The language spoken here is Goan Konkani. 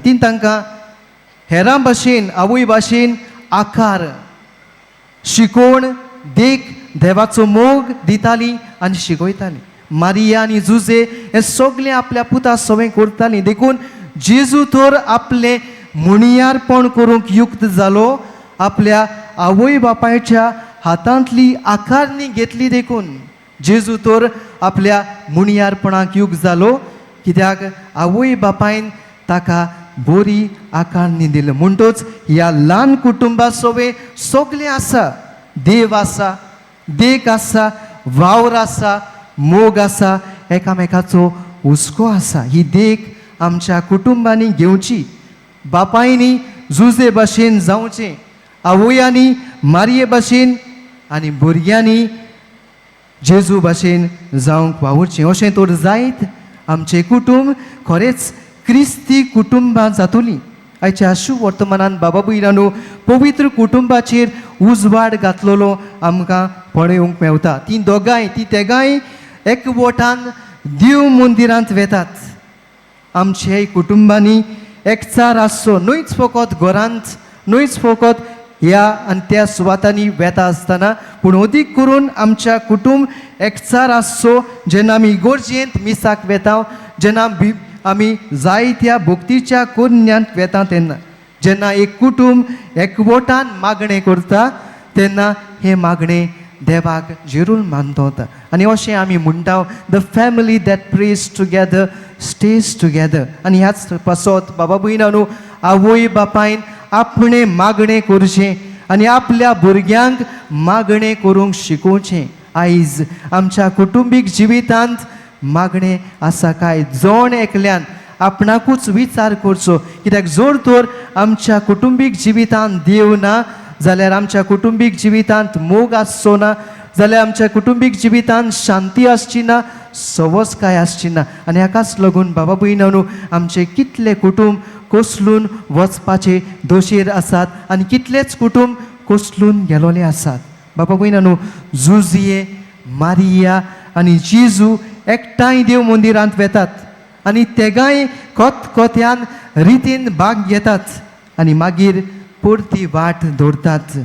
ती तांकां हेरां भाशेन आवय भाशेन आकार, शिकोवण, देख, देवाचो मोग दिताली आनी शिकयताली. मारिया आनी जुजे हे सगळें आपल्या पुता सवें करतालीं. देखून जेजू तर आपलें मुणयारपण करूंक युक्त जालो आपल्या आवय बापायच्या हातांतली आकारणी घेतली. देखून जेजू तर आपल्या मुणयारपणाक युक्त जालो, कित्याक आवय बापायन ताका बरी आकारणी दिली. म्हणटच ह्या ल्हान कुटुंबा सवें सगळें आसा. देव आसा, देख आसा, वावर आसा, मोग आसा, एकामेकाचो हुस्को आसा. ही देख आमच्या कुटुंबांनी घेवची. बापायनी जुजे भाशेन जावचें, आवयांनी मारये भाशेन आनी भुरग्यांनी जेजू भाशेन जावंक वावुरचें. अशें तर जायत आमचें कुटुंब खरेंच क्रिस्ती कुटुंबां जातलीं. आयच्या शुभ वर्तमानान बाबा भयणांनो, पवित्र कुटुंबाचेर उजवाड घातलेलो आमकां पळोवंक मेवता. ती दोगांय, ती तेगांय एकवटान देव मंदिरांत वेतात. आमचे कुटुंबांनी एकचार आसचो, न्हयच फकत घरांत, न्हयच फकत ह्या आनी त्या सुवातांनी वेता आसतना, पूण अदीक करून आमच्या कुटुंब एकचार आसचो जेन्ना आमी इगोर्जेंत मिसाक वेता, जेन्ना आमी जायत्या भक्तीच्या कोन्यांत वेता तेन्ना. जेन्ना एक कुटुंब एकवटान मागणें करता तेन्ना हें मागणें देवाक जेरूल मानता. आनी अशें आमी म्हणटा, "The family that prays together stays together." आनी ह्याच पासत बाबा भयणांनो, आवय बापायन आपणें मागणें करचें आनी आपल्या भुरग्यांक मागणें करूंक शिकोवचें. आयज आमच्या कुटुंबीक जिवितांत मागणें आसा काय, जण एकल्यान आपणाकूच विचार करचो. कित्याक जर तर आमच्या कुटुंबीक जिवितांत देव ना जाल्यार, आमच्या कुटुंबीक जिवितांत मोग आसचो ना जाल्यार, आमच्या कुटुंबीक जिवितांत शांती आसची ना, सवसकाय आसची ना. आनी हाकाच लागून बाबा भयणांनो, आमचे कितले कुटुंब कोसलून वचपाचे दोशेर आसात आनी कितलेच कुटुंब कोसलून गेलोले आसात. बाबा भयणांनो, जुजिये, मारिया आनी जेजू एकठांय देव मंदिरांत वेतात आनी तेगांय खतखत्यान रितीन भाग घेतात आनी मागीर परती वाट दवरतात.